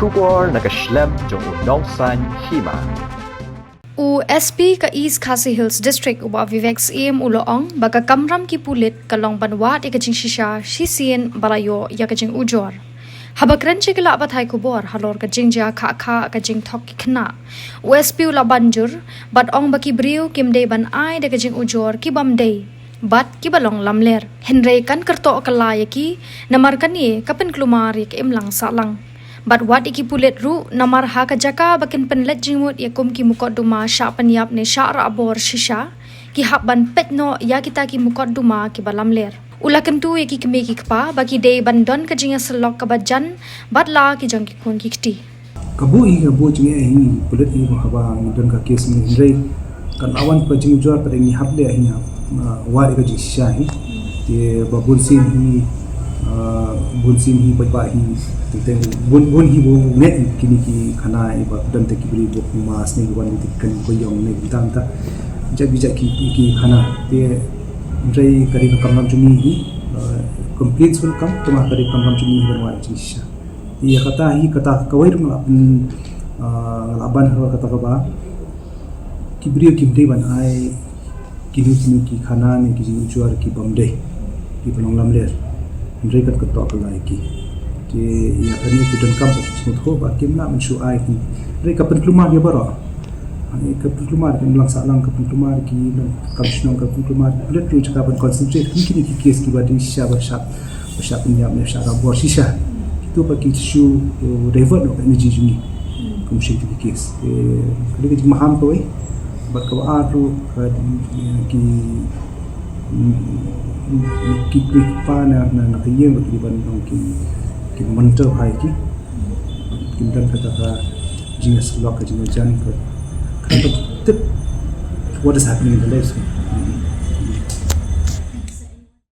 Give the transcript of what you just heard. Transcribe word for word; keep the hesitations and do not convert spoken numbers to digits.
Khubor na ka shlem jong u Nongsaiñ Hima. U S P ka East Khasi Hills District, u Bah Vivek Syiem, u la ong ba ka kamram ki pulit ka long ban wad ïa ka jingshisha shisien ba la ïoh ïa ka jingujor. Haba kren sha ki lad pathai khubor halor ka jingjia khah khah ka jingthok ki khynnah, u S P u la ban jur bad ong ba ki briew kim dei ban ai da ka jingujor ki bym dei bad ki ba long lamler. Hynrei kan kyrtoh kylla ïa ki namar kane ka pynkulmar ïa ka imlang sahlang. Bad wad ïa ki pulit ruh namar ha ka jaka ba kin pynleit jingmut ïa kum ki mukotduma shah pynïap ne shah rah bor shisha, ki hap ban peit noh ïa kita ki mukotduma ki ba lamler. U la kyntu ïa ki kmie ki kpa ba ki dei ban don ka jingïasyllok ka ba jan bad la ki jong ki khun ki kti. Ka buh hi, ka buh jingeh hi, pulit hi, haba ngi don ka kes ni, hynrei kan awan ka jingujor pat ngi hap leh hi, ah, wad ïa ka jingshisha hi. Te ba bun sien hi, ah, bun sien hi, pat ba hi, te, te, bun, bun hi, bun ngi kine ki khana hi, ba don te ki briew ba kum ma sne wan te kan ko ïong ne, tam ta. Jat bi jat ki, ki, ki khana. Te hynrei ka dei ka kamram jong ngi hi, ah, complete welcome, te ma ka dei ka kamram jong ngi hi ban wad ïa ka jingshisha. Ïa kata hi, kata kawei ruh nga la pyn, ah, nga la ban ha kata kaba ki briew kim dei ban ai kine kine ki khana ne ki jingujor ki bym dei, ki ba long lamler. Hynrei kan kyrtoh kylla ïa ki. Te ïa kane ki donkam ba ki sngewthuh ba kim lah ban shu ai ki. Hynrei ka pynkulmar ïa baroh. Ani ka pynkulmar, ka imlang sahlang ka pynkulmar, ki nongkam shnong ka pynkulmar, pulit ruh jaka ban concentrate kine kine ki kes kiba dei shisha, ba shah, ba shah pynïap ne shah rah bor shisha. Kito pat ki shu, uh, divert noh ka energy jong ngi kum shisha ki kes. Eh, ka dei ka jingmaham kawei. Bad kaba ar ruh ka, eh, ki, mm, ki, ki pa na, na, na ka ïing ba ki dei ban long ki, ki monitor bha ïa ki. Kim don kata ka jingïasyllok, ka jingïajan, ka, ka tip what is happening in the lives.